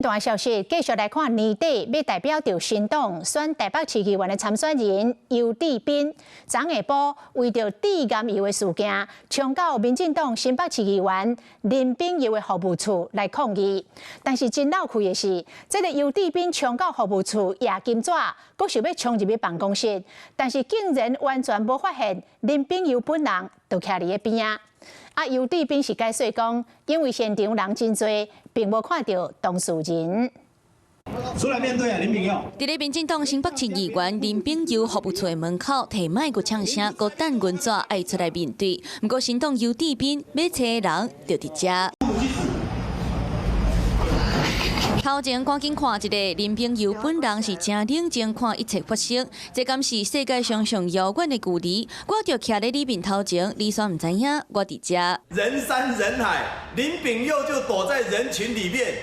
大消息，繼續來看年底欲代表著新黨選台北市議員的參選人游智彬，昨下晡為著致癌油的事件，衝到民進黨新北市議員林炳佑的服務處來抗議。但是真鬧氣的是，這個游智彬衝到服務處攑金紙，閣想欲衝入去辦公室，但是竟然完全無發現林炳佑本人就徛佇咧邊仔。啊，游智彬是解釋講，因為現場人真濟，並無看著當事人。出來面對啊，林炳佑！佇咧民進黨新北市議員林炳佑服務處的門口，提麥閣嗆聲，閣擲銀紙愛出來面對。毋過新黨游智彬欲揣的人就佇遮。頭前趕緊看一下，林炳佑本人是誠冷靜看一切發生，這敢是世界上上遙遠的距離？我就徛咧你面頭前，你煞毋知影我佇遮。人山人海，林炳佑就躲在人群裡面，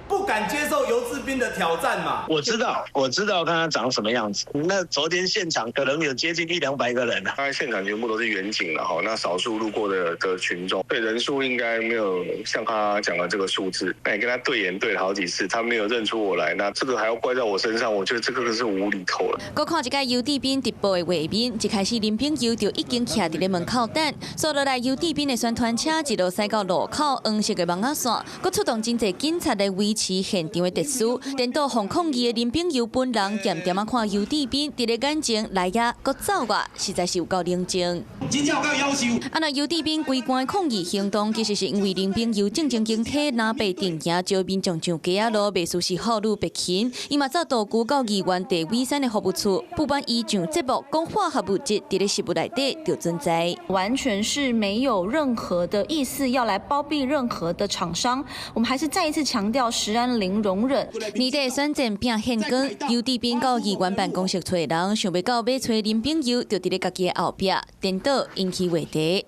不敢接受游智彬的挑戰嘛。我知道，我知道他長什麼樣子。那昨天現場可能有接近一兩百個人啊。剛才現場全部都是員警了哈，那少數路過的群眾，對人數應該沒有像他講的這個數字。那你跟他對眼對了好幾次，他沒有認出我來，那這個還要怪在我身上，我覺得這個是無厘頭了。閣看一擺游智彬直播的畫面，一開始林炳佑就已經徛佇咧門口等，煞落來游智彬的宣傳車一路駛到路口，黃色的網仔線，閣出動真濟警察來維持現場的秩序。顛倒予抗議的林炳佑本人，恬恬仔看游智彬佇咧眼前來也閣走啊，實在是有夠冷靜。真正有夠夭壽。啊，若游智彬規關的抗議行動，其實是因為林炳佑進前經替藍白陣營招民眾上街仔路，袂輸是婦女白琴，伊嘛走道具到議員鄭偉山的服務處，不滿伊上節目講化學物質佇咧食物內底就存在。完全是沒有任何的意思要來包庇任何的廠商。我們還是再一次強調食安零容忍。年底選戰變現光，游智彬到議員辦公室揣人，想欲到欲揣林炳佑，就佇咧家己的後壁，顛倒引起話題。